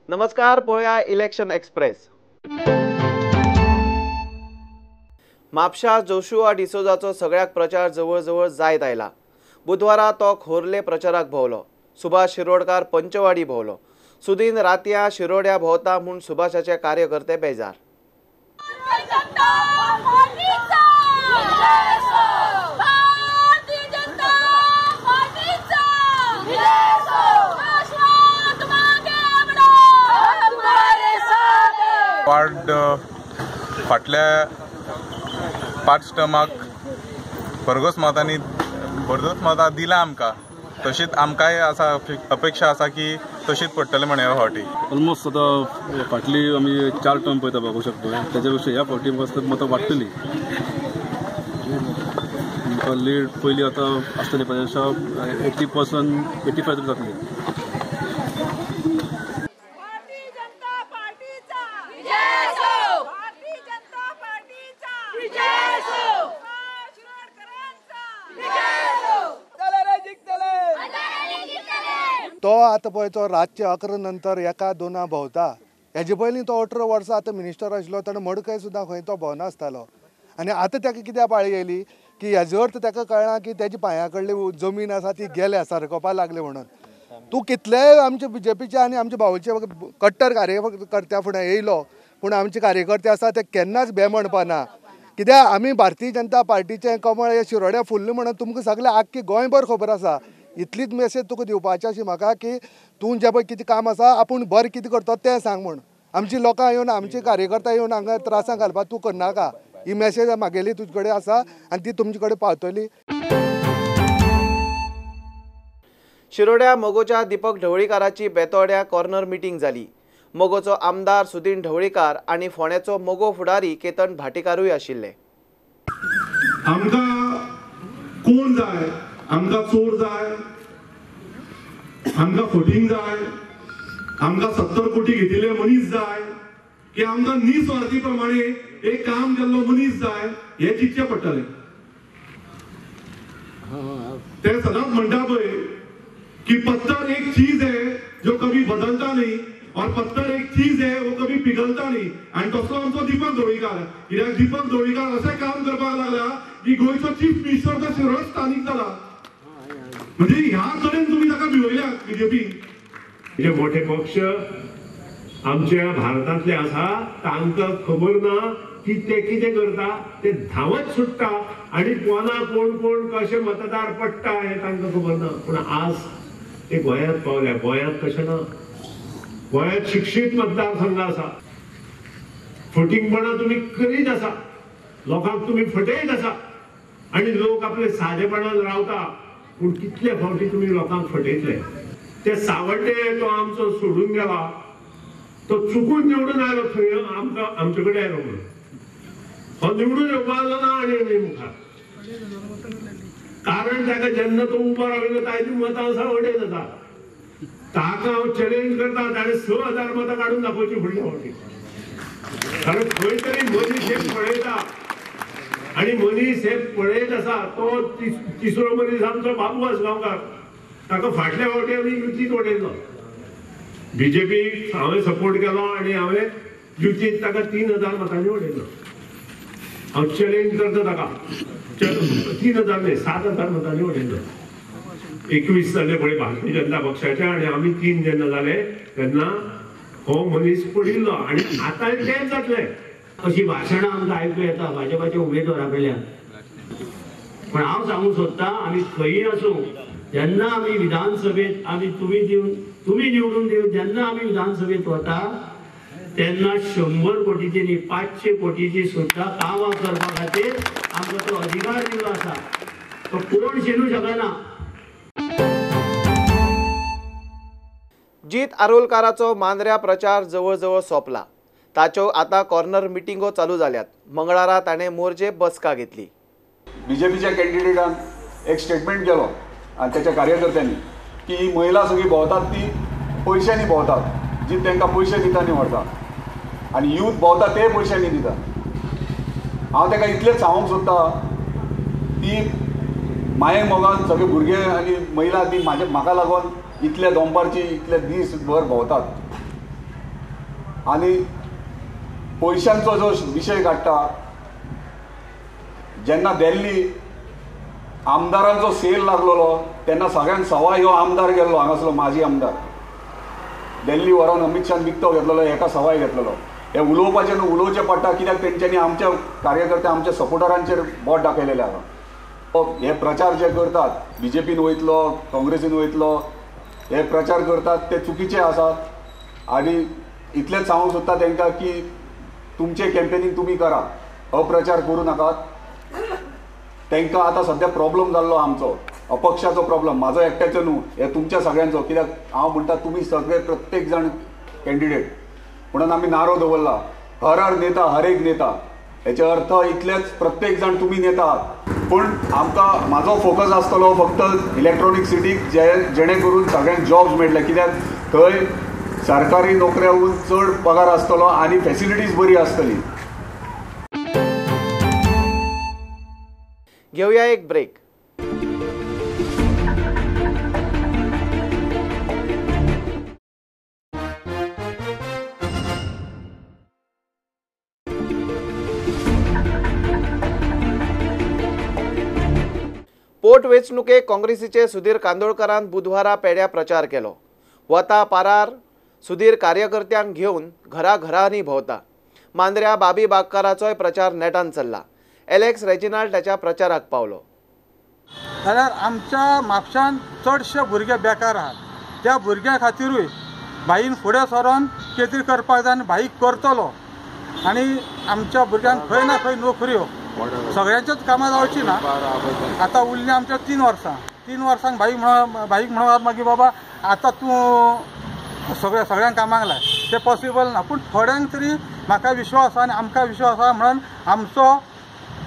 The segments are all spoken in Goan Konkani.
नमस्कार, पळया इलेक्शन एक्सप्रेस। म्हापशा जोशुआ डिसोजाचो सगळ्याक प्रचार जवळ जवळ जायत आयला। बुधवारा तो खोर्ले प्रचाराक भोवलो, सुभाष शिरोडकार पंचवाडी भोवलो, सुदीन रातया शिरोड्या भोवता म्हूण सुभाषाचे कार्यकर्ते बेजार। वार्ड फाटल्या 5 टर्माक भरघोस मतांनी भरघोस मतां दिला आमकां, तशीच आमकांय आसा अपेक्षा आसा की तशीच पडटलें म्हण ह्या फावटी। ऑलमोस्ट आतां फाटली आमी 4 टर्म पळयता बघू शकतो, त्याच्या पेक्षा ह्या फावटी मतां वाडटली। आमकां लीड पयली आतां आसतली पळय 80% 85 तरी जातली। तो आतां पळय तो रातचे 11 नंतर 1 2 भोंवता। हेजे पयलीं तो 18 वर्सां आतां मिनिस्टर आशिल्लो, ताणें मडकय सुद्दां खंय तो भोंवनासतालो। आनी आतां ताका कित्याक पाळी येयली की हेजो अर्थ ताका कळना की तेजी पांया कडली जमीन आसा ती गेल्या, सरकोवपाक लागले म्हणून। तूं कितलेय आमचे बीजेपीचे आनी आमचे भाऊचे कट्टर कार्यकर्त्या फुडें येयलो, पूण आमचे कार्यकर्ते आसा ते केन्नाच बे म्हणपाना। कित्याक आमी भारतीय जनता पार्टीचें कमळ हे शिरोड्या फुल्लें म्हणून तुमकां सगळें आख्खी गोंयभर खबर आसा। इतलीच मेसेज तुका दिवपाची अशी म्हाका की तूं जें पळय कितें काम आसा आपूण बरें कितें करता तें सांग म्हूण। आमची लोकां येवन आमचे कार्यकर्ता येवन हांगा त्रासां घालपाक तूं करनाका, ही मेसेज म्हागेली तुजे कडेन आसा आनी ती तुमचे कडेन पावतली। शिरोड्या मगोच्या दीपक ढवळीकाराची बेतोड्या कॉर्नर मिटींग जाली। मगोचो आमदार सुदीन ढवळीकार आनी फोंड्याचो मगो फुडारी केतन भाटीकारूय आशिल्ले। आमकां कोण जाय? आमकां चोर जाय, आमकां फटींग जाय, आमकां 70 कोटी घेतिल्ले मनीस जाय, की आमकां निस्वार्थी प्रमाणे एक काम केल्लो मनीस जाय, हे चिंतचें पडटलें। ते सदांच म्हणटा पळय की पत्थर एक चीज है जो कभी बदलता नहीं और पत्थर एक चीज है वो कभी पिघलता नहीं। आनी तसलो आमचो दीपक ढवळीकार, कित्याक दीपक ढवळीकार अशें काम करपाक लागला की गोंयचो चीफ मिनिस्टर तो शिरोड स्थानीक जाला। म्हणजे ह्या कडेन तुमी ताका भिवयल्या बीजेपी। जे मोठे पक्ष आमच्या भारतांतले आसा तांकां खबर ना की ते कितें करता, ते धांवत सुट्टा आनी कोणा कोण कोण कशे मतदार पडटा हें तांकां खबर ना। पूण आज ते गोंयांत पावल्या। गोंयांत तशें ना, गोंयांत शिक्षीत मतदारसंघ आसा। फटींगपणां तुमी करीत आसा, लोकांक तुमी फटयत आसा आनी लोक आपले सादेपणान रावता। पूण कितले फावटी तुमी लोकांक फटयतले? ते सावड्डे तो आमचो सोडून गेला, तो चुकून निवडून आयलो थंय आमकां आमचे कडेन आयलो म्हणून हो निवडून येवपाचो ना आनी मुखार, कारण ताका जेन्ना तो उबो राविल्लो ताजी मतां आसा 2,500। ताका हांव चॅलेंज करता, ताणें 6,000 मतां काडून दाखोवची फुडल्या फावटी। कारण खंय तरी मनीस हे पळयता आनी मनीस हे पळयत आसा। तो तिसरो मनीस आमचो बाबू आसगांवकार, ताका फाटल्या फावटी आमी युतीत उडयलो। बीजेपीक हांवें सपोर्ट केलो आनी हांवें युतीत ताका 3,000 मतांनी उडयलो। हांव चॅलेंज करता ताका, 3,000 न्हय 7,000 मतांनी उडयलो। 21 जाले पळय भारतीय जनता पक्षाचे आनी आमी 3 जेन्ना जाले तेन्ना हो मनीस पडिल्लो आनी आतांय तेंच जातलें। अशी भाशणां आमकां आयकूं येता भाजपाच्या उमेदवारा कडल्यान, पूण हांव सांगूंक सोदतां आमी खंयी आसूं जेन्ना आमी विधानसभेंत आमी तुमी निवडून दिवन जेन्ना आमी विधानसभेंत वता तेन्ना 100 कोटीची न्ही 500 कोटीची सुद्दां कामां करपा खातीर आमकां तो अधिकार दिल्लो आसा, तो कोण शेणूं शकना। जीत आरोलकाराचो मांद्र्या प्रचार जवळ जवळ सोंपला। ताच्यो आतां कॉर्नर मिटिंगो चालू जाल्यात। मंगळारा ताणें मोरजे बसका घेतली। बीजेपीच्या कॅन्डिडेटान एक स्टेटमेंट केलो आनी त्याच्या कार्यकर्त्यांनी की ही महिला सगळी भोंवतात ती पयशांनी भोंवतात, जी तांकां पयशे दिता आनी व्हरता, आनी यूथ भोंवता ते पयशांनी दिता। हांव ताका इतलेंच सांगूंक सोदता, ती माये मोगान सगळे भुरगे आनी महिला ती म्हाका लागून इतले दनपारची इतले दीस भर भोंवतात। आनी पयशांचो जो विशय काडटा, जेन्ना दिल्ली आमदारांचो सेल लागलेलो तेन्ना सगळ्यांक सवाय ह्यो आमदार गेल्लो हांगासलो माजी आमदार दिल्ली व्हरोन अमीत शान विकतो घेतलेलो, हेका सवाय घेतलेलो. हे उलोवपाचें न्हू, उलोवचें पडटा कित्याक तेंच्यांनी आमच्या कार्यकर्ते आमच्या सपोर्टरांचेर बोट दाखयलेलें आसा. हे प्रचार जे करतात बीजेपीन वयतलो काँग्रेसीन वयतलो हे प्रचार करतात ते चुकीचे आसात. आनी इतलेंच सांगूंक सोदता तांकां की तुमचें कॅम्पेनींग तुमी करा, अप्रचार करूं नाकात. तांकां आतां सद्या प्रॉब्लम जाल्लो आमचो अपक्षाचो प्रॉब्लम, म्हाजो एकट्याचो न्हू, हे तुमच्या सगळ्यांचो. कित्याक हांव म्हणटा तुमी सगळे प्रत्येक जाण कॅन्डिडेट म्हणून आमी नारो दवरला हर हर नेता हर एक नेता. हेचे अर्थ इतलेच प्रत्येक जाण तुमी नेता आहात. पूण आमकां म्हाजो फोकस आसतलो फक्त इलेक्ट्रॉनीक सिटीक, जेणे करून सगळ्यांक जॉब्स मेळटले. कित्याक थंय सरकारी नोकऱ्याहून चड पगार आसतलो आनी फेसिलिटीज बरी आसतली. घेऊया एक ब्रेक. पोटवेंचणुकेक काँग्रेसीचे सुधीर कांदोळकरान बुधवारा पेड्या प्रचार केलो. वता पारार सुधीर कार्यकर्त्यांक घेवन घराघरांनी भोंवता. मांद्र्या बाबी बागकाराचोय प्रचार नेटान चल्ला. एलेक्स रेजिनाल्ड ताच्या प्रचाराक पावलो. जाल्यार आमच्या म्हापशान चडशे भुरगे बेकार आहात, त्या भुरग्यां खातिरूय भाईन फुडें सरोन कितें तरी करपाक जाय आनी भाई करतलो. आनी आमच्या भुरग्यांक खंय ना खंय नोकऱ्यो, सगळ्यांच्याच कामां जावची ना. आतां उरलीं आमच्या 3 वर्सां, 3 वर्सांक भाईक म्हणून मागीर बाबा आतां तूं सगळ्यांक कामाक लाय, तें पॉसिबल ना. पूण थोड्यांक तरी म्हाका विश्वास आसा आनी आमकां विश्वास आसा म्हणून आमचो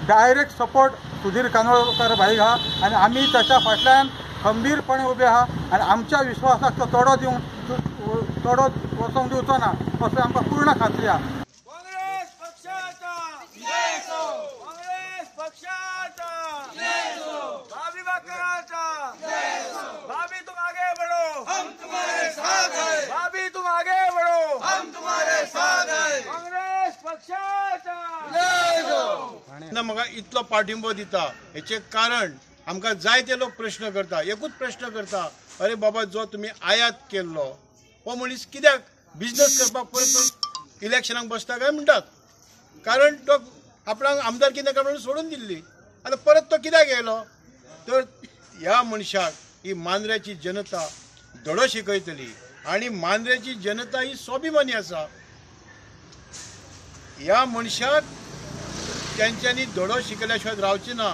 डायरेक्ट सपोर्ट सुधीर कांदोळकर भाईक आहा आनी आमी ताच्या फाटल्यान खंबीरपणे उबे आहा आनी आमच्या विश्वासाक तो तोडो दिवंक तोडो वचोंक दिवचो ना असो आमकां पूर्ण खात्री आहा. म्हाका इतलो पाठिंबो दिता हेचें कारण आमकां जायते लोक प्रश्न करता, एकूच प्रश्न करता, अरे बाबा जो तुमी आयात केल्लो हो मनीस कित्याक बिजनस करपाक परत इलेक्शनाक बसता काय म्हणटात. कारण तो आपणाक आमदारकी नाका म्हणून सोडून दिल्ली, आतां परत तो कित्याक येयलो. तर ह्या मनशाक ही मांद्र्याची जनता धडो शिकयतली आनी मांद्र्याची जनता ही स्वाभिमानी आसा. ह्या मनशाक त्यांच्यानी धडो शिकल्या शिवाय रावचे ना.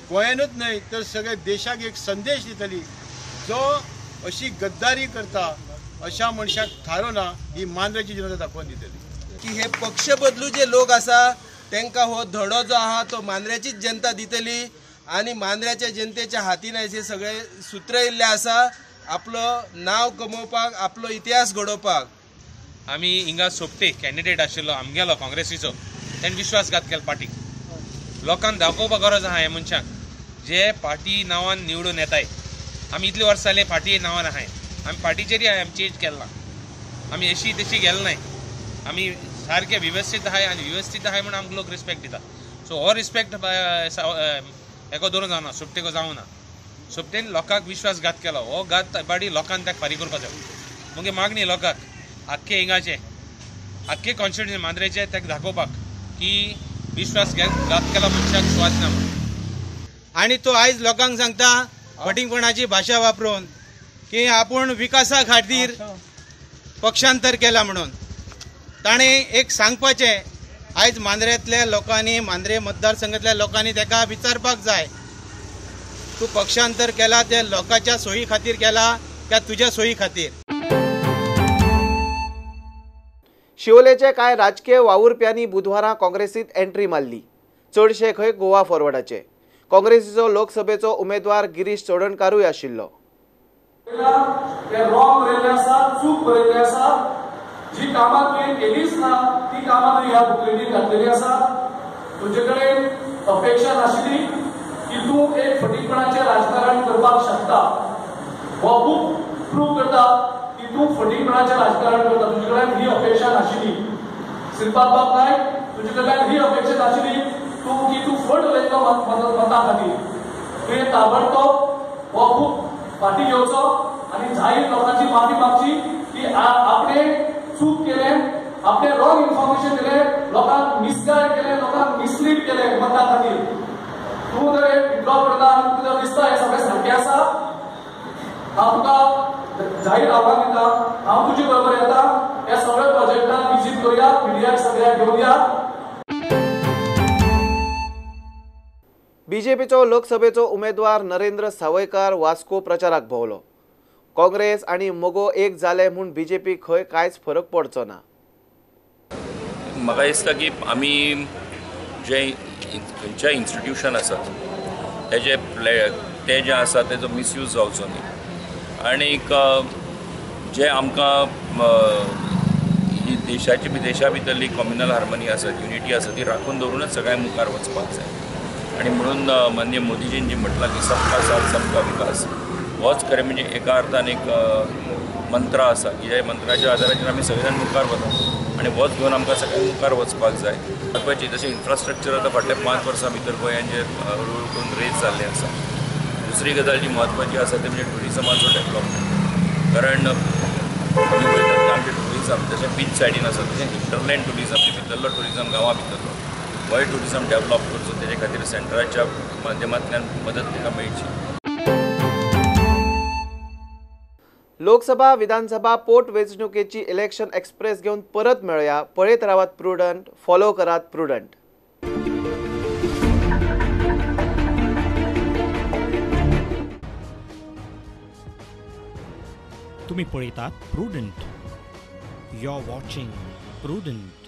गोंयानूच न्हय तर सगळ्या देशाक एक संदेश दितली, जो अशी गद्दारी करता अशा मनशाक थारो ना ही मांद्र्याची जनता दाखोवन दितली. की हे पक्ष बदलू जे लोक आसा तांकां हो धडो जो आहा तो मांद्र्याचीच जनता दितली आनी मांद्र्याच्या जनतेच्या हातीन हे सगळे सूत्र येयल्ले आसा आपलो नांव कमोवपाक, आपलो इतिहास घडोवपाक. आमी हिंगा सोपटे कॅन्डिडेट आशिल्लो आमगेलो काँग्रेसीचो, तेणें विश्वासघात केलो पार्टीक. लोकांक दाखोवपाक गरज आहा हे मनशांक जे पार्टी नांवान निवडून येताय. आमी इतली वर्सां जालीं पार्टी नांवान आहाय, आमी पार्टीचेरय आमी चेंज केल ना, आमी अशी तशी गेले नाय, आमी सारके वेवस्थीत आहाय आनी वेवस्थीत आहाय म्हणून आमकां लोक रिस्पेक्ट दिता. सो हो रिस्पेक्ट हेको धरून जावना, सोपटेको जावना. सोपटेन लोकांक विश्वासघात केलो, हो घात बाडी लोकांक ताका फारीक करपाक जाय. मुगे मागणी लोकांक आख्खे हिंगाचे आख्खे कॉन्स्टिट्युएन्सी मांद्रेचे ताका दाखोवपाक की विश्वासघात केला मनशाक स्वाद ना. आनी तो आयज लोकांक सांगता फटींगपणाची भाशा वापरून की आपूण विकासा खातीर पक्षांतर केला म्हणून. ताणें एक सांगपाचें आयज मांद्रेंतल्या लोकांनी, मांद्रे मतदारसंघातल्या लोकांनी ताका विचारपाक जाय, तूं पक्षांतर केला ते लोकांच्या सोयी खातीर केला काय तुज्या सोयी खातीर. शिवोलेचे कांय राजकीय वावुरप्यांनी बुधवारा काँग्रेसीत एंट्री मारली. चडशे खंय गोवा फॉरवर्डाचे. काँग्रेसीचो लोकसभेचो उमेदवार गिरीश चोडणकारूय आशिल्लो. चूक बरयल्लें आसा, जी कामां तुवें केलीच ना ती कामां तुवें ह्या बुकलेटीन घातलेली आसा. तुजे कडेन अपेक्षा नाशिल्ली की तूं एक फटींगपणाचें राजकारण करपाक शकता. हो बूक प्रूव करता की तूं फटींगपणाचें राजकारण करता, तुजे कडेन ही अपेक्षा नाशिल्ली. श्रीपाद बाब नायक, तुजे कडल्यान ही अपेक्षा नाशिल्ली तूं की तूं फट उलयतलो मतां खातीर. तुवें ताबडतोब हो बूक फाटीं घेवचो आनी जाहीर लोकांची माफी मागची की आपणे चूक केलें, आपणे रॉंग इन्फॉर्मेशन दिलें, लोकांक मिसगायड केलें, लोकांक मिसलीड केलें मतां खातीर. तूं जर विड्रॉ करता आनी तुका जर दिसता हें सगळें सारकें आसा, हांव तुका जाहीर आव्हान दिता, हांव तुजे बरोबर येता, ह्या सगळ्या प्रोजेक्टाक विजीट करुया, मिडियाक सगळ्याक घेवन या. बीजेपीचो लोकसभेचो उमेदवार नरेंद्र सावयकार वास्को प्रचाराक भोवलो. काँग्रेस आनी मगो एक जाले म्हूण बीजेपी खंय कांयच फरक पडचो ना. म्हाका दिसता की आमी जे खंयच्याय इन्स्टिट्यूशन आसात तेजे ते जे आसा तेजो मिसयूज जावचो न्ही आनीक जे आमकां ही देशाची देशा भितरली कॉम्युनल हार्मनी आसा, युनिटी आसा, ती राखून दवरूनच सगळ्या मुखार वचपाक जाय. आनी म्हणून माननीय मोदीजीन जी म्हटलां की सबका साथ सबका विकास होच खरें म्हणजे एका अर्थान एक मंत्र आसा की ज्या मंत्राच्या आदाराचेर आमी सगळे जाण मुखार वता आनी होच घेवन आमकां सगळ्यांक मुखार वचपाक जाय. म्हत्वाची जशें इन्फ्रास्ट्रक्चर आतां फाटल्या 5 वर्सां भितर गोंयान जे हळूहळू करून रेज जाल्लें आसा. दुसरी गजाल जी म्हत्वाची आसा ती म्हणजे ट्युरिजमाचो डेवलपमेंट, कारण आमी पळयतात की आमचें ट्युरिजम जशें बीच सायडीन आसा तशें हिंटरलँड ट्युरिजम, भितरलो ट्युरिजम गांवां भितरलो होय ट्युरिजम डेवलप करचो, तेजे खातीर सेंट्राच्या माध्यमांतल्यान मदत ताका मेळची. लोकसभा विधानसभा पोटवेंचणुकेची इलेक्शन एक्सप्रेस घेवन परत मेळया. पळयत रावात प्रुडंट, फॉलो करात प्रुडंट. तुम्ही पळयतात Prudent. You are watching Prudent.